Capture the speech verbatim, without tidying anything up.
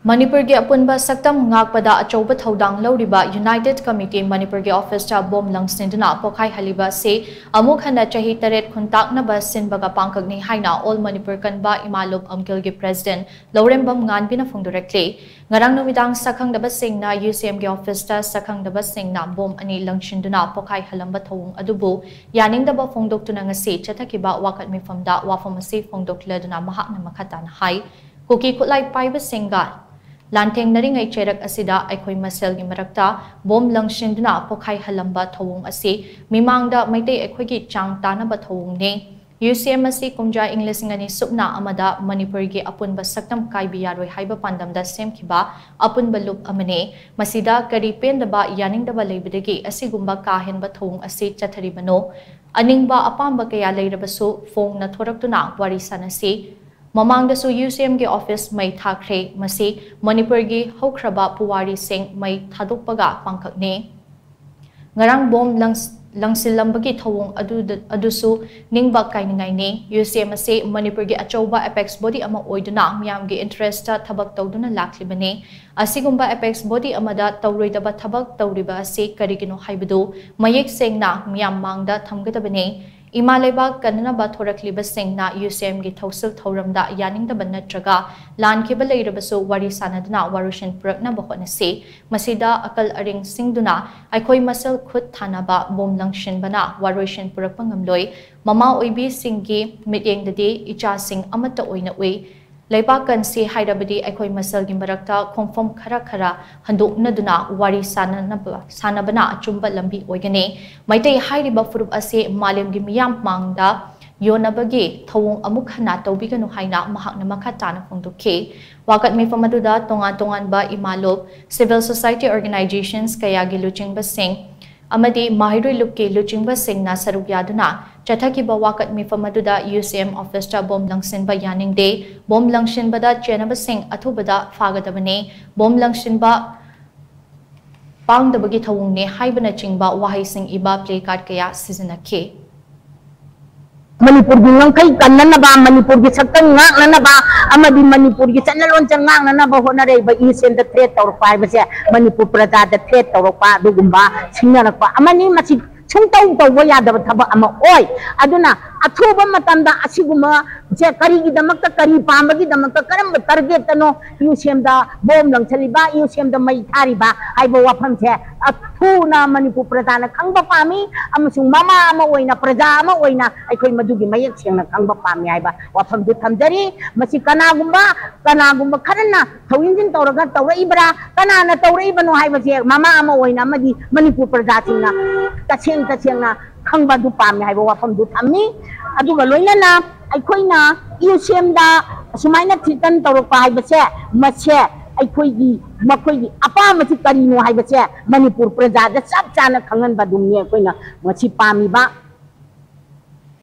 ꯃꯅꯤꯄꯨꯔꯒꯤ ꯑꯄꯨꯟꯕ ꯁꯛꯇꯝ ꯉꯥꯛꯄꯗ ꯑꯆꯧꯕ ꯊꯧꯗꯥꯡ ꯂꯧꯔꯤꯕ United Committee ꯃꯅꯤꯄꯨꯔꯒꯤ ꯑꯣꯐꯤꯁꯇ ꯕꯣꯝ ꯂꯪꯁꯤꯟꯗꯨꯅ ꯄꯣꯈꯥꯏꯍꯜꯂꯤꯕ ꯑꯁꯤ ꯑꯃꯨꯛ ꯍꯟꯅ ꯆꯍꯤ ꯇꯔꯦꯠ ꯈꯨꯟꯇꯥꯛꯅꯕ ꯁꯤꯟꯕꯒ ꯄꯥꯡꯈꯛꯅꯤ ꯍꯥꯏꯅ All Manipur ꯀꯟꯕ ꯏꯃꯥꯂꯨꯞ ꯑꯝꯀꯤꯜꯒꯤ president ꯂꯧꯔꯦꯝꯕꯝ ꯉꯥꯟꯕꯤꯅ ꯐꯣꯡꯗꯣꯔꯛꯂꯤ꯫ ꯉꯔꯥꯡ ꯅꯨꯃꯤꯗꯥꯡ ꯁꯛꯈꯪꯗꯕꯁꯤꯡꯅ UCMꯒꯤ ꯑꯣꯐꯤꯁꯇ ꯁꯛꯈꯪꯗꯕꯁꯤꯡꯅ ꯕꯣꯝ ꯑꯅꯤ ꯂꯪꯁꯤꯟꯗꯨꯅ ꯄꯣꯈꯥꯏꯍꯜꯂꯝꯕ ꯊꯧꯑꯣꯡ ꯑꯗꯨꯕꯨ ꯌꯥꯅꯤꯡꯗꯕ ꯐꯣꯡꯗꯣꯛꯇꯨꯅ ꯉꯁꯤ ꯆꯠꯊꯈꯤꯕ ꯋꯥꯀꯠ ꯃꯤꯐꯝꯗ ꯋꯥꯐꯝ ꯑꯁꯤ ꯐꯣꯡꯗꯣꯛꯂꯗꯨꯅ ꯃꯍꯥꯛꯅ ꯃꯈꯥ ꯇꯥꯅ ꯍꯥꯏ, ꯀꯨꯀꯤ ꯈꯨꯠꯂꯥꯏ ꯄꯥꯏꯕꯁꯤꯡꯒ ꯂꯥꯟꯊꯦꯡꯅꯔꯤꯉꯩ ꯆꯩꯔꯛ ꯑꯁꯤꯗ ꯑꯩꯈꯣꯏ ꯃꯁꯦꯜꯒꯤ ꯃꯔꯛꯇ ꯕꯣꯝ ꯂꯪꯁꯤꯟꯗꯨꯅ ꯄꯣꯈꯥꯏꯍꯜꯂꯝꯕ ꯊꯧꯑꯣꯡ ꯑꯁꯤ ꯃꯤꯃꯥꯡꯗ ꯃꯩꯇꯩ ꯑꯩꯈꯣꯏꯒꯤ ꯆꯥꯡ ꯇꯥꯅꯕ ꯊꯧꯑꯣꯡꯅꯤ꯫ UCM ꯑꯁꯤ ꯀꯨꯝꯖꯥ ꯏꯪ ꯂꯤꯁꯤꯡ ꯑꯅꯤ ꯁꯨꯞꯅ ꯑꯃꯗ ꯃꯅꯤꯄꯨꯔꯒꯤ ꯑꯄꯨꯟꯕ ꯁꯛꯇꯝ ꯀꯥꯏꯕ ꯌꯥꯔꯣꯏ ꯍꯥꯏꯕ ꯄꯥꯟꯗꯝꯗ ꯁꯦꯝꯈꯤꯕ ꯑꯄꯨꯟꯕ ꯂꯨꯞ ꯑꯃꯅꯤ꯫ ꯃꯁꯤꯗ ꯀꯔꯤ ꯄꯦꯟꯗꯕ, ꯌꯥꯅꯤꯡꯗꯕ ꯂꯩꯕꯗꯒꯤ ꯑꯁꯤꯒꯨꯝꯕ ꯀꯥ ꯍꯦꯟꯕ ꯊꯧꯑꯣꯡ ꯑꯁꯤ ꯆꯠꯊꯔꯤꯕꯅꯣ? ꯑꯅꯤꯡꯕ ꯑꯄꯥꯝꯕ ꯀꯌꯥ ꯂꯩꯔꯕꯁꯨ ꯐꯣꯡꯅ ꯊꯣꯔꯛꯇꯨꯅ ꯋꯥꯔꯤ ꯁꯥꯅꯁꯤ꯫ ꯃꯃꯥꯡꯗꯁꯨ UCMꯒꯤ ꯑꯣꯐꯤꯁ ꯃꯩ ꯊꯥꯈ꯭ꯔꯦ꯫ ꯃꯁꯤ ꯃꯅꯤꯄꯨꯔꯒꯤ ꯍꯧꯈ꯭ꯔꯕ ꯄꯨꯋꯥꯔꯤꯁꯤꯡ ꯃꯩ ꯊꯥꯗꯣꯛꯄꯒ ꯄꯥꯡꯈꯛꯅꯤ꯫ ꯉꯔꯥꯡ ꯕꯣꯝ ꯂꯪꯁ-, ꯂꯪꯁꯤꯜꯂꯝꯕꯒꯤ ꯊꯧꯑꯣꯡ ꯑꯗꯨꯗ, ꯑꯗꯨꯁꯨ ꯅꯤꯡꯕ ꯀꯥꯏꯅꯤꯡꯉꯥꯏꯅꯤ꯫ UCM ꯑꯁꯤ ꯃꯅꯤꯄꯨꯔꯒꯤ ꯑꯆꯧꯕ apex body ꯑꯃ ꯑꯣꯏꯗꯨꯅ ꯃꯤꯌꯥꯝꯒꯤ interestꯇ ꯊꯕꯛ ꯇꯧꯗꯨꯅ ꯂꯥꯛꯂꯤꯕꯅꯤ꯫ ꯑꯁꯤꯒꯨꯝꯕ apex body ꯑꯃꯗ ꯇꯧꯔꯣꯏꯗꯕ ꯊꯕꯛ ꯇꯧꯔꯤꯕ ꯑꯁꯤ ꯀꯔꯤꯒꯤꯅꯣ ꯍꯥꯏꯕꯗꯨ ꯃꯌꯦꯛ ꯁꯦꯡꯅ ꯃꯤꯌꯥꯝ ꯃꯥꯡꯗ ꯊꯝꯒꯗꯕꯅꯤ꯫ ꯏꯃꯥ ꯂꯩꯕꯥꯛ ꯀꯟꯅꯅꯕ ꯊꯣꯔꯛꯂꯤꯕꯁꯤꯡꯅ UCMꯒꯤ ꯊꯧꯁꯤꯜ ꯊꯧꯔꯝꯗ ꯌꯥꯅꯤꯡꯗꯕ ꯅꯠꯇ꯭ꯔꯒ ꯂꯥꯟꯈꯤꯕ ꯂꯩꯔꯕꯁꯨ ꯋꯥꯔꯤ ꯁꯥꯅꯗꯨꯅ ꯋꯥꯔꯣꯏꯁꯤꯟ ꯄꯨꯔꯛꯅꯕ ꯍꯣꯠꯅꯁꯤ꯫ ꯃꯁꯤꯗ ꯑꯀꯜ ꯑꯔꯤꯡ ꯁꯤꯡꯗꯨꯅ ꯑꯩꯈꯣꯏ ꯃꯁꯦꯜ ꯈꯨꯠ ꯊꯥꯅꯕ ꯕꯣꯝ ꯂꯪꯁꯤꯟꯕꯅ ꯋꯥꯔꯣꯏꯁꯤꯟ ꯄꯨꯔꯛꯄ ꯉꯝꯂꯣꯏ꯫ ꯃꯃꯥ ꯑꯣꯏꯕꯤꯁꯤꯡꯒꯤ ꯃꯤꯠꯌꯦꯡꯗꯗꯤ ꯏꯆꯥꯁꯤꯡ ꯑꯃꯠꯇ ꯑꯣꯏꯅ ꯎꯏ꯫ ꯂꯩꯕꯥꯛ ꯀꯟꯁꯤ ꯍꯥꯏꯔꯕꯗꯤ ꯑꯩꯈꯣꯏ ꯃꯁꯦꯜꯒꯤ ꯃꯔꯛꯇ ꯈꯣꯡꯐꯝ ꯈꯔ ꯈꯔ ꯍꯟꯗꯣꯛꯅꯗꯨꯅ ꯋꯥꯔꯤ ꯁꯥꯅꯅꯕ, ꯁꯥꯅꯕꯅ ꯑꯆꯨꯝꯕ ꯂꯝꯕꯤ ꯑꯣꯏꯒꯅꯤ꯫ ꯃꯩꯇꯩ ꯍꯥꯏꯔꯤꯕ ꯐꯨꯔꯨꯞ ꯑꯁꯤ ꯃꯥꯂꯦꯝꯒꯤ ꯃꯤꯌꯥꯝ ꯃꯥꯡꯗ ꯌꯣꯟꯅꯕꯒꯤ ꯊꯧꯑꯣꯡ ꯑꯃꯨꯛ ꯍꯟꯅ ꯇꯧꯕꯤꯒꯅꯨ ꯍꯥꯏꯅ ꯃꯍꯥꯛꯅ ꯃꯈꯥ ꯇꯥꯅ ꯐꯣꯡꯗꯣꯛꯈꯤ꯫ ꯋꯥꯀꯠ ꯃꯤꯐꯝ ꯑꯗꯨꯗ ꯇꯣꯉꯥꯟ ꯇꯣꯉꯥꯟꯕ ꯏꯃꯥꯂꯣꯞ, civil society organizations ꯀꯌꯥꯒꯤ ꯂꯨꯆꯤꯡꯕꯁꯤꯡ ꯑꯃꯗꯤ ꯃꯍꯩꯔꯣꯏ ꯂꯨꯞꯀꯤ ꯂꯨꯆꯤꯡꯕꯁꯤꯡꯅ ꯁꯔꯨꯛ ꯌꯥꯗꯨꯅ ꯆꯠꯊꯈꯤꯕ ꯋꯥꯀꯠ ꯃꯤꯐꯝ ꯑꯗꯨꯗ UCM ꯑꯣꯐꯤꯁꯇ ꯕꯣꯝ ꯂꯪꯁꯤꯟꯕ ꯌꯥꯅꯤꯡꯗꯦ, ꯕꯣꯝ ꯂꯪꯁꯤꯟꯕꯗ ꯆꯦꯟꯅꯕꯁꯤꯡ ꯑꯊꯨꯕꯗ ꯐꯥꯒꯗꯕꯅꯤ, ꯕꯣꯝ ꯂꯪꯁꯤꯟꯕ ꯄꯥꯡꯗꯕꯒꯤ ꯊꯧꯑꯣꯡꯅꯦ ꯍꯥꯏꯕꯅꯆꯤꯡꯕ ꯋꯥꯍꯩꯁꯤꯡ ꯏꯕ placard ꯀꯌꯥ ꯁꯤꯖꯤꯟꯅꯈꯤ꯫ ꯃꯅꯤꯄꯨꯔꯒꯤ ꯉꯝꯈꯩ ꯀꯟꯅꯅꯕ, ꯃꯅꯤꯄꯨꯔꯒꯤ ꯁꯛꯇꯝ ꯉꯥꯛꯅꯅꯕ ꯑꯃꯗꯤ ꯃꯅꯤꯄꯨꯔꯒꯤ ꯆꯠꯅ ꯂꯣꯟꯆꯠ ꯉꯥꯛꯅꯅꯕ ꯍꯣꯠꯅꯔꯛꯏꯕ ꯏꯌꯨꯁꯦꯝꯗ threat ꯇꯧꯔꯛꯄ ꯍꯥꯏꯕꯁꯦ, ꯃꯅꯤꯄꯨꯔ ꯄ꯭ꯔꯖꯥꯗ threat ꯇꯧꯔꯛꯄ ꯑꯗꯨꯒꯨꯝꯕ ꯁꯤꯡꯅꯔꯛꯄ ꯑꯃꯅꯤ꯫ ꯃꯁꯤ ꯁꯨꯡꯇꯧ ꯇꯧꯕ ꯌꯥꯗꯕ ꯊꯕꯛ ꯑꯃ ꯑꯣꯏ꯫ ꯑꯗꯨꯅ ꯑꯊꯨꯕ ꯃꯇꯝꯗ ꯑꯁꯤꯒꯨꯝꯕꯁꯦ ꯀꯔꯤꯒꯤꯗꯃꯛꯇ, ꯀꯔꯤ ꯄꯥꯝꯕꯒꯤꯗꯃꯛꯇ, ꯀꯔꯝꯕ target ꯇꯅꯣ ꯏꯌꯨꯁꯦꯝꯗ ꯕꯣꯝ ꯂꯪꯁꯤꯜꯂꯤꯕ, ꯏꯌꯨꯁꯦꯝꯗ ꯃꯩ ꯊꯥꯔꯤꯕ ꯍꯥꯏꯕ ꯋꯥꯐꯝꯁꯦ ꯊꯨꯅ ꯃꯅꯤꯄꯨꯔ ꯄ꯭ꯔꯖꯥꯅ ꯈꯪꯕ ꯄꯥꯝꯃꯤ, ꯑꯃꯁꯨꯡ ꯃꯃꯥ ꯑꯃ ꯑꯣꯏꯅ, ꯄ꯭ꯔꯖꯥ ꯑꯃ ꯑꯣꯏꯅ ꯑꯩꯈꯣꯏ ꯃꯗꯨꯒꯤ ꯃꯌꯦꯛ ꯁꯦꯡꯅ ꯈꯪꯕ ꯄꯥꯝꯃꯤ ꯍꯥꯏꯕ ꯋꯥꯐꯝꯗꯨ ꯊꯝꯖꯔꯤ꯫ ꯃꯁꯤ ꯀꯅꯥꯒꯨꯝꯕ, ꯀꯅꯥꯒꯨꯝꯕ ꯈꯔꯅ ꯊꯧ ꯏꯟꯖꯤꯟ ꯇꯧꯔꯒ ꯇꯧꯔꯛꯏꯕ꯭ꯔꯥ, ꯀꯅꯥꯅ ꯇꯧꯔꯛꯏꯕꯅꯣ ꯍꯥꯏꯕꯁꯦ ꯃꯃꯥ ꯑꯃ ꯑꯣꯏꯅ ꯑꯃꯗꯤ ꯃꯅꯤꯄꯨꯔ ꯄ꯭ꯔꯖꯥꯁꯤꯡꯅ ꯇꯁꯦꯡ ꯇꯁꯦꯡꯅ ꯈꯪꯕ ꯑꯗꯨ ꯄꯥꯝꯃꯤ ꯍꯥꯏꯕ ꯋꯥꯐꯝꯗꯨ ꯊꯝꯃꯤ꯫ ꯑꯗꯨꯒ ꯂꯣꯏꯅꯅ ꯑꯩꯈꯣꯏꯅ ꯏꯌꯨꯁꯦꯝꯗ ꯑꯁꯨꯃꯥꯏꯅ threaten ꯇꯧꯔꯛꯄ ꯍꯥꯏꯕꯁꯦ, ꯃꯁꯦ ꯑꯩꯈꯣꯏꯒꯤ, ꯃꯈꯣꯏꯒꯤ ꯑꯄꯥꯝꯕꯁꯤ ꯀꯔꯤꯅꯣ ꯍꯥꯏꯕꯁꯦ ꯃꯅꯤꯄꯨꯔ ꯄ꯭ꯔꯖꯥꯗ ꯆꯞ ꯆꯥꯅ ꯈꯪꯍꯟꯕ ꯑꯗꯨꯝꯅꯤ ꯑꯩꯈꯣꯏꯅ ꯉꯁꯤ ꯄꯥꯝꯃꯤꯕ꯫